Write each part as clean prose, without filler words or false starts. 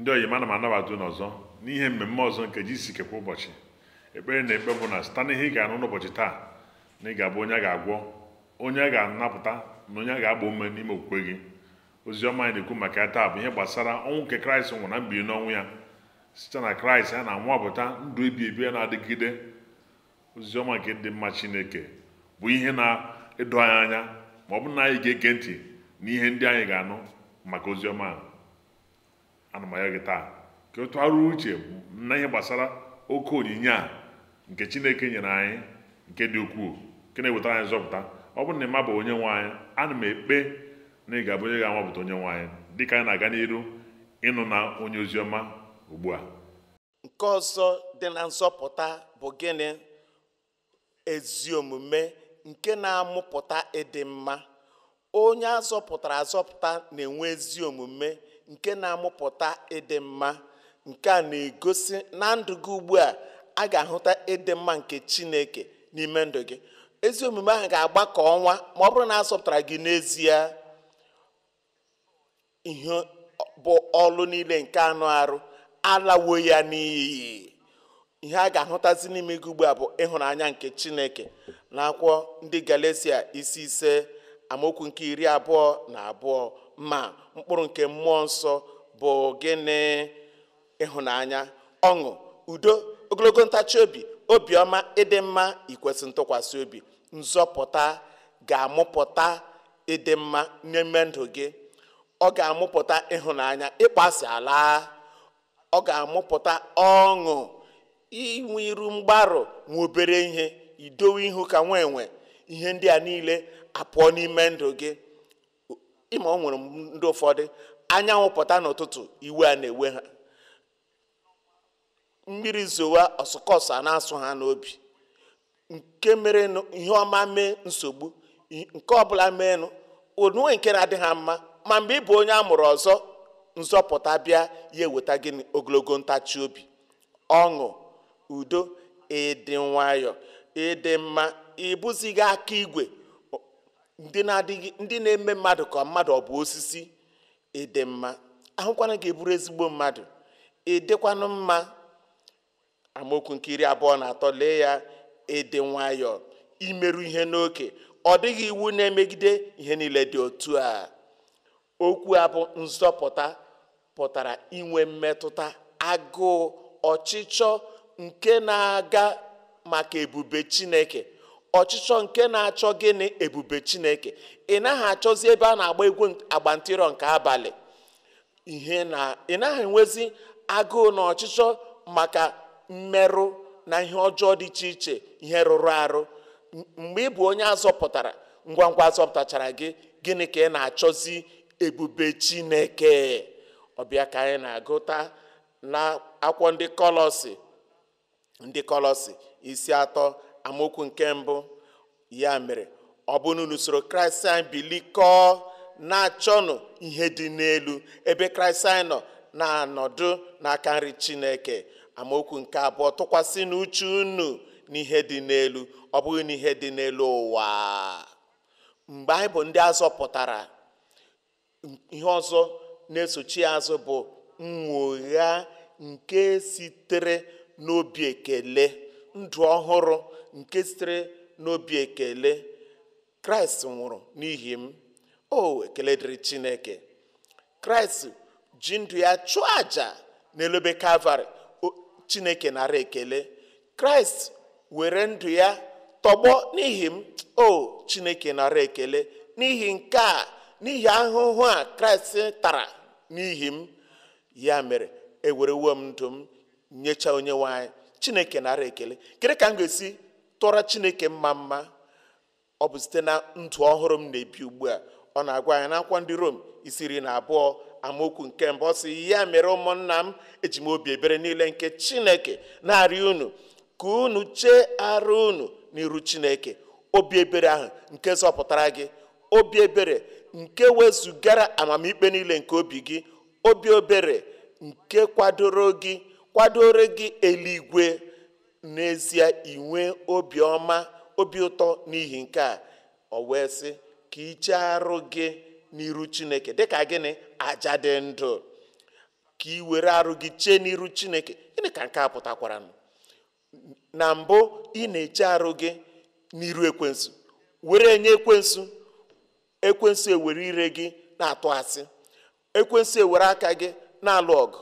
Ndị oyi m, ana m anabata unu ọzọ n'ihe mmemme ọzọ nke ji isi kwa ụbọchị. Ekpere na ekpe bụ na site n'ihe ị ga-anụ n'ụbọchị taa, na ị ga-abụ onye a ga-agwọ, onye a ga-anapụta, na onye a ga-agba ume n'ime okwukwe gị. Ozi ọma anyị na-ekwu maka ya taa bụ ihe gbasara ọnwụ nke Kraịst nwụrụ na mbili n'ọnwụ ya. Site na Kraịst a na-anwapụta ndụ ebi ebi ya na-adịgide. Ozi ọma nke dị mma Chineke bụ ihe na-edo anyị anya, ma ọ bụrụ na anyị ga-ege ntị n'ihe ndị anyị ga-anụ maka ozi ọma a. Ana m ayọ gị taa ka ị tụgharịa uche na ihe gbasara oke onyinye a nke Chineke nyere anyị, nke dị ukwuu, nke na-ewetara anyị nzọpụta. Ọ bụrụ na ị mabụ onye nwe anyị, ana m ekpe na ị ga-abụ onye ga-anwapụta onye nwe anyị dịka anyị na-aga n'iru ịnụ na onye ozi ọma ugbu a. Nke ọzọ dị na nzọpụta bụ gịnị? Ezi omume nke na-amụpụta ịdị mma. Onye azọpụtara azọpụta na-enwe ezi omume nke na-amụpụta ịdị mma. Nke a na-egosi na ndụ gị ugbu a, a ga-ahụta ịdị mma nke Chineke n'ime ndụ gị. Ezi omume ahụ ga-agba ka ọnwa ma ọ bụrụ na azọpụtara gị n'ezie. Ihe bụ ọlụ niile nke anụ arụ alawo ya n'iyi. Ihe a ga-ahụtazi n'ime gị ugbu a bụ ịhụnanya nke Chineke. N'akwụkwọ ndị Galesia isi 5 amaokwu nke 22, ma mkpụrụ nke mmụọ nsọ bụ gịnị? Ịhụnanya, ọṅụ, udo, ogologo ntachi obi, obiọma, ịdị mma, ikwesị ntụkwasị obi. Nzọpụta ga-amụpụta ịdị mma n'ime ndụ gị. Ọ ga-amụpụta ịhụnanya, ịkpọasị ala. Ọ ga-amụpụta ọṅụ, inwe iru mgbarụ, nwe obere ihe, idowe ihu ka nwe enwe. Ihe ndị a niile apụọ n'ime ndụ gị. Ịma o nwere ndị ụfọdụ anyanwụ pụta n'ụtụtụ, iwe a na-ewe ha. Mmiri zowa, ọsụkọsụ a na-asụ ha n'obi. Nke mere ihe ọma mee nsogbu, nke ọbụla meenụ onwe nke na-adị ha mma. Ma mgbe ị bụ onye a mụrụ ọzọ, nzọpụta bịa, ya eweta gịnị? Ogologo ntachi obi, ọṅụ, udo, ịdị nwayọ, ịdị mma. Ịbụzighị aka igwe ndị na-adịghị, ndị na-eme mmadụ ka mmadụ ọ bụ osisi. Ịdị mma, ahụkwana ga-eburu ezigbo mmadụ. Ịdịkwanụ mma. Amaokwu nke 23, lee ya. Ịdị nwayọ, imeru ihe n'oke, ọ dịghị iwu na-emegide ihe niile dị otu a. Okwu a bụ nzọpụta pụtara inwe mmetụta, agụụ, ọchịchọ nke na-aga maka ebube Chineke. Ọchịchọ nke na-achọ gịnị? Ebube Chineke. Ị naghị achọzi ebe a na-agba egwu agbantịrọ nke abalị. Ihe na ị naghị enwezi agụụ na ọchịchọ maka mmerụ na ihe ọjọọ dị iche iche, ihe rụrụ arụ. Mgbe ị bụ onye azọpụtara, ngwa ngwa azọpụtachara gị, gịnị ka ị na-achọzi? Ebube Chineke. Ọbịa ka anyị na-agụta na akwụkwọ ndị Kọlọsi, ndị Kọlọsi isi 3 amaokwu nke 1. Ya mere, ọ bụ n'usoro usoro Kraịst anyị bilikọọ, na-achọnụ ihe dị n'elu, ebe Kraịst anyị nọ na-anọdụ n'aka nri Chineke. Amaokwu nke 2, tụkwasị n'uche unu n'ihe dị n'elu, ọ bụghị n'ihe dị n'elu ụwa. Mgbe anyị bụ ndị azọpụtara, ihe ọzọ na-esochi azụ bụ nnwogha nke sitere n'obi ekele, ndụ ọhụrụ nke sitere n'obi ekele. Kraịst nwụrụ n'ihi m. O, ekele dịrị Chineke. Kraịst ji ndụ ya chụọ àjà n'elu obe Kalvarị. Chineke nara ekele. Kraịst were ndụ ya tọgbọ n'ihi m. O, Chineke nara ekele. N'ihi nke a, n'ihi ahụhụ a Kraịst tara n'ihi m, ya mere ewerewo m ndụ m nyecha onye nwe anyị. Chineke nara ekele. Kedu ka m ga-esi tụọrọ Chineke mma mma? Ọ bụ site na ndụ ọhụrụ m na-ebi ugbu a. Ọ na-agwa anyị n'akwụkwọ ndị Rom isi 12 amaokwu nke 1, ọ sị, ya mere ụmụnna m, eji m obi ebere niile nke Chineke na-arịọ unu ka unu chee arụ unu n'iru Chineke. Obi ebere ahụ nke zọpụtara gị, obi ebere nke wezugara amamikpe niile nke obi gị, obi ebere nke kwadoro gị, kwadoro gị eluigwe. N'ezie inwe obi ọma, obi ụtọ n'ihi nke a. Ọ wee sị ka iche arụ gị n'iru Chineke dịka gịnị? Aja dị ndụ. Ka ị were arụ gị chee n'iru Chineke. Gịnị ka nke a pụtakwara? Na mbụ ị na-eche arụ gị n'iru ekwensu, were nye ekwensu, ekwensu ewere ire gị na-atụ asị, ekwensu ewere aka gị na-alụ ọgụ,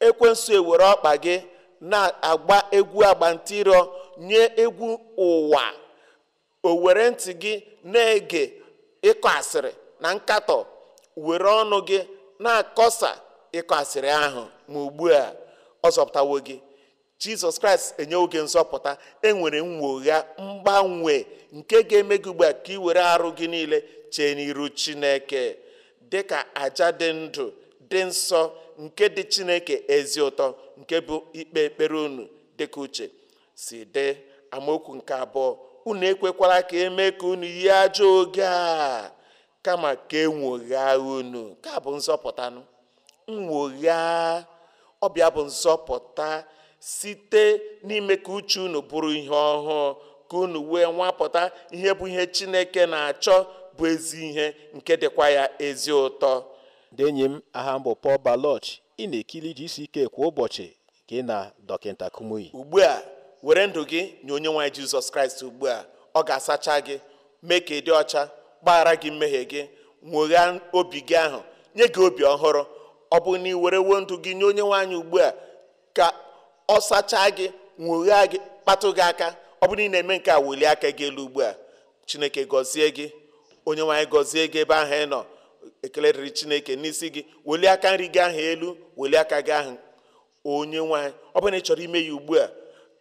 ekwensu ewere ọkpa gị na-agba egwu agbantịrọ nye egwu ụwa, o were ntị gị na-ege ịkọ asịrị na nkatọ, were ọnụ gị na-akọsa ịkọ asịrị ahụ. Ma ugbu a ọ zọpụtawo gị. Jizọs Kraịst enyewo gị nzọpụta. Enwere nnwogha, mgbanwe nke ga-eme gị ugbu a ka ị were arụ gị niile chee n'iru Chineke dịka aja dị ndụ, dị nsọ, nke dị Chineke ezi ụtọ, nke bụ ikpe ekpere unu dịka uche si dị. Amaokwu nke 2, unu ekwekwala ka emee ka unu yie ajọ oge a, kama ka e nwogha unu. Nke a bụ nzọpụta nụ. Nwogha ọbịa bụ nzọpụta site n'ime ka uche unu bụrụ ihe ọhụụ, ka unu wee nwapụta ihe bụ ihe Chineke na-achọ, bụ ezi ihe nke dịkwa ya ezi ụtọ. Ndị enyi m, aha m bụ Paul Baloch. Ị na-ekiri GCK kwa ụbọchị gị na Dọkịta Kumuyi. Ugbu a were ndụ gị nye onye nwe anyị Jizọs Kraịst. Ugbu a ọ ga-asacha gị, mee ka ị dị ọcha, gbaghara gị mmehie gị, nwogha obi gị ahụ, nye gị obi ọhụrụ. Ọ bụ na ị werewo ndụ gị nye onye nwe anyị ugbu a ka ọ sachaa gị, nwogha gị, kpatụ gị aka. Ọ bụ na ị na-eme nke a, welie aka gị elu ugbu a. Chineke gọzie gị, onye nwe anyị gọzie gị ebe ahụ ị nọ. Ekele dịrị Chineke n'isi gị. Welie aka nri gị ahụ elu, welie aka gị ahụ. Onye nwe anyị, ọ bụ na ị chọrọ ime ya ugbu a,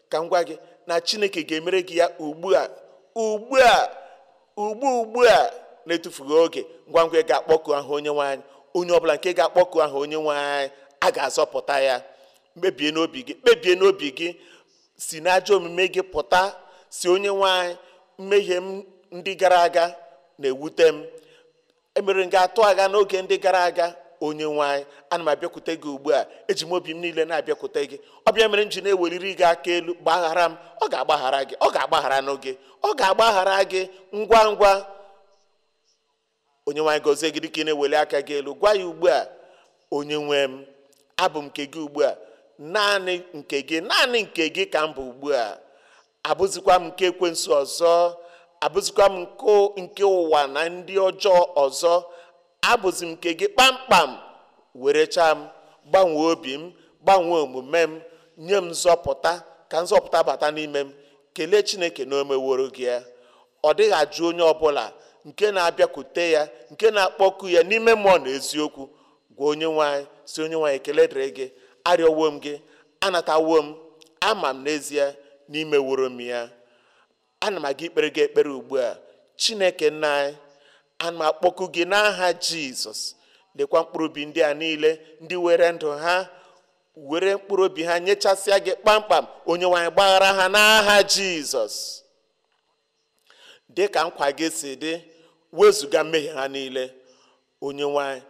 ka m gwa gị na Chineke ga-emere gị ya ugbu a, ugbu a, ugbu a, na-etufughị oge. Ngwa ngwa ị ga-akpọku aha onye nwe anyị. Onye ọbụla nke ga-akpọku aha onye nwe anyị, a ga-azọpụta ya. Kpebie n'obi gị, kpebie n'obi gị, si n'ajọ omume gị pụta, si onye nwe anyị, mmehie m ndị gara aga na-ewute m, emere m gị atụ agha n'oge ndị gara aga. Onye nwe anyị, ana m abịakwute gị ugbu a, eji m obi m niile na-abịakwute gị. Ọ bịa mere m ji na-eweliri gị aka elu, gbaghara m. Ọ ga-agbaghara gị, ọ ga-agbaghara n'oge, ọ ga-agbaghara gị ngwa ngwa. Onye nwe anyị gọzie gị dịka ị na-eweli aka gị elu. Gwa ya ugbu a, onye nwe m, abụ m nke gị ugbu a, naanị nke gị, naanị nke gị ka m bụ ugbu a. Abụzikwa m nke ekwensu ọzọ, abụzikwa m nke ụwa na ndị ọjọọ ọzọ. Abụzi m nke gị kpamkpam. Werechaa m, gbanwee obi m, gbanwee omume m, nye m nzọpụta, ka nzọpụta bata n'ime m. Kelee Chineke na o meworo gị ya. Ọ dịghị ajụ onye ọbụla nke na-abịakwute ya, nke na-akpọku ya n'ime mmụọ na eziokwu. Gwa onye nwe anyị, si onye nwe anyị, ekele dịrị gị, arịọwo m gị, anatawo m, ama m n'ezie na imeworo m ya. Ana m aga ikpere gị ekpere ugbu a. Chineke nna anyị, ana m akpọku gị n'aha Jizọs. Lekwa mkpụrụ obi ndị a niile, ndị were ndụ ha, were mkpụrụ obi ha nyechasịa gị kpamkpam. Onye nwe anyị, gbaghara ha n'aha Jizọs. Dị ka nkwa gị si dị, wezụga mmehie ha niile. Onye nwe anyị,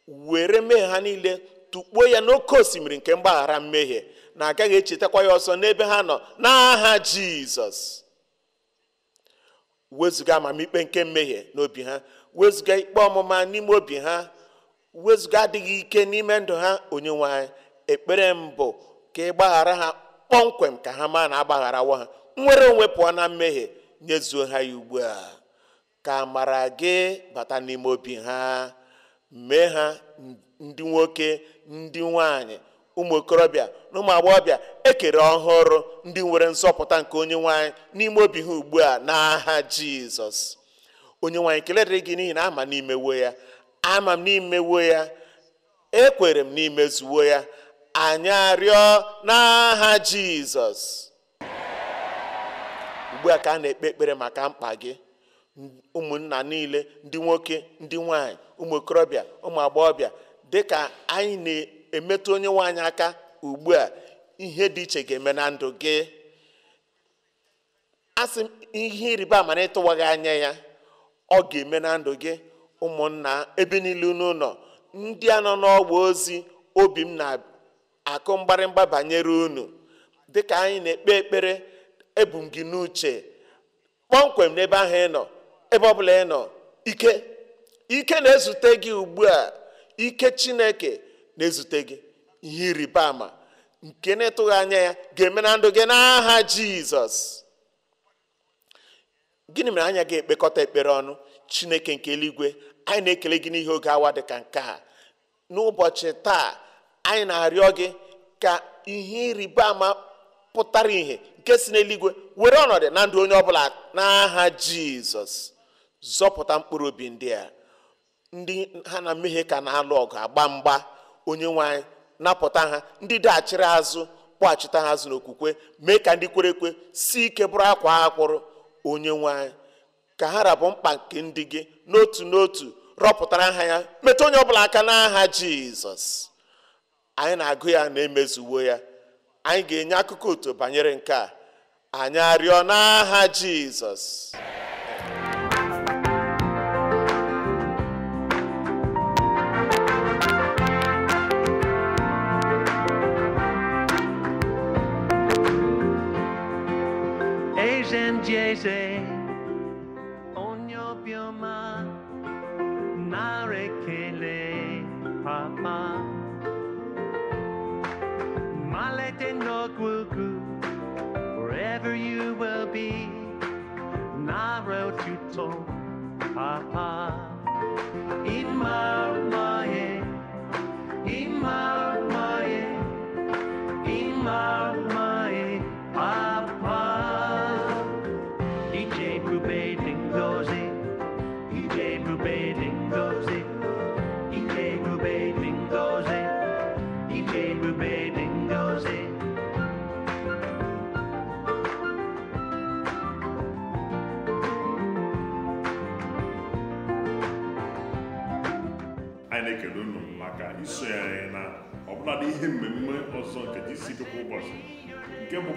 were mmehie ha niile tụkpuo ya n'oké osimiri nke mgbaghara mmehie, na agaghị echetakwa ya ọzọ n'ebe ha nọ n'aha Jizọs. Wezụga amamikpe nke mmehie n'obi ha, wezụga ikpe ọmụma n'ime obi ha, wezụga adịghị ike n'ime ndụ ha. Onye nwe anyị, ekpere m bụ ka ị gbaghara ha kpọmkwem, ka ha maa na agbagharawo ha, nwere onwe pụọ na mmehie, nyezuo ha ya ugbu a. Ka amara gị bata n'ime obi ha, mee ha ndị nwoke, ndị nwanyị, ụmụ okorobịa na ụmụ agbọghọbịa ekere ọhụrụ, ndị nwere nzọpụta nke onye nwe anyị n'ime obi ha ugbu a n'aha Jizọs. Onye nwe anyị, ekele dịrị gị n'ihi na ama n'imewo ya, ama m n'imewo ya, ekwere m n'imezuwo ya. Anyị arịọ n'aha Jizọs. Ugbu a ka a na-ekpe ekpere maka mkpa gị, ụmụnna niile, ndị nwoke, ndị nwanyị, ụmụ okorobịa, ụmụ agbọghọbịa, dịka anyị na-emetụ onye nwe anyị aka ugbu a, ihe dị iche ga-eme na ndụ gị. Asị m, ihe ịrịba ama na ịtụwaghị anya ya, ọ ga-eme na ndụ gị. Ụmụnna, ebe niile unu nọ, ndị a nọ n'ọgba ozi, obi m na-akụ mgbarịmgba banyere unu. Dịka anyị na-ekpe ekpere, ebu m gị n'uche kpọmkwem n'ebe ahụ ị nọ, ebe ọbụla ị nọ. Ike ike na-ezute gị ugbu a, ike Chineke na-ezute gị, Ihe ịrịba ama nke na-etụghị anya ya ga-eme na ndụ gị n'aha Jizọs. Gịnị mere anya ga-ekpekọta ekpere ọnụ? Chineke nke eluigwe, anyị na-ekele gị n'ihe oge awa dị ka nke a. N'ụbọchị taa, anyị na-arịọ gị ka ihe ịrịba ama pụtara ihe nke si n'eluigwe were ọnọdụ na ndụ onye ọbụla n'aha Jizọs. Zọpụta mkpụrụ obi ndị a, ndị ha na mmehie ka na-alụ ọgụ agba mgba. Onye nwe anyị, napụta ha. Ndị daghachiri azụ, kpọghachite ha azụ n'okwukwe. Mee ka ndị kwere ekwe si ike bụrụ akwa akwụrụ. Onye nwe anyị, ka ha rabụ mkpa nke ndị gị n'otu n'otu, rọpụtara ha ya, metụ onye ọbụla aka n'aha Jizọs. Anyị na-agụ ya na emezuwo ya. Anyị ga-enye akụkọ otu banyere nke a. Anyị arịọ n'aha Jizọs. Jeze, onye obiọma, nara ekele papa. Malite n'ọgwụgwụ, wherever you will be, nara otuto papa. Ịma mma, ịma mma, ịma mma, papa. Ije ebube dị ngọzi, ije ebube dị ngọzi, ije ebube dị ngọzi, ije ebube dị ngọzi. Anyị na-ekele unu maka isonye anyị na ọbụladị ihe mmemme ọzọ nke GCK kwa ụbọchị, nke bụ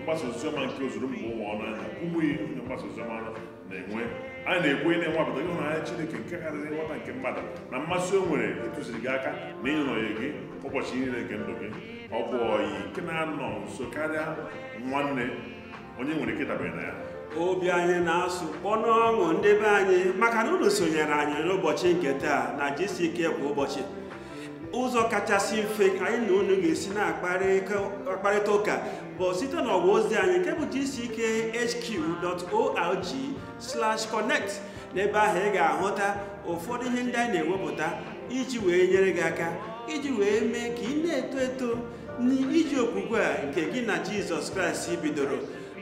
mgbasa oziọma nke ozuru mba ụwa ọnụ anya ụmụ ihe onye mgbasa oziọma na-enwe. Anyị na-ekwe na-enwapụta ịhụnanya Chineke nke karịrị nghọta nke mmadụ na mmasị o nwere ịtụziri gị aka na ịnọnye gị ụbọchị niile nke ndụ gị. Ọ bụ ọyị nke na-anọ nso karịa nwanne onye nwere ike ịdabere na ya. Obi anyị na-asụ kpọnụ ọṅụ ndị be anyị maka na unu sonyere anyị n'ụbọchị nke taa na GCK kwa ụbọchị. Ụzọ kachasị mfe anyị na unu ga-esi na-akparịta ụka bụ site n'ọwa ozi anyị nke bụ gckhq.org/connect. N'ebe ahụ ị ga-ahụta ụfọdụ ihe ndị anyị na-ewepụta iji wee nyere gị aka, iji wee mee ka ị na-eto eto n'iji okwukwe a nke gị na Jizọs Kraịst bidoro.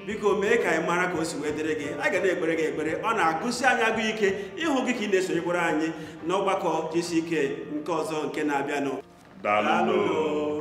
Biko mee ka anyị mara ka o si wee dịrị gị. A ga na-ekpere gị ekpere. Ọ na-agụsi anyị agụ ike ịhụ gị ka ị na-esonyekwara anyị n'ọgbakọ GCK nke ọzọ nke na-abịanụ. Daalụ.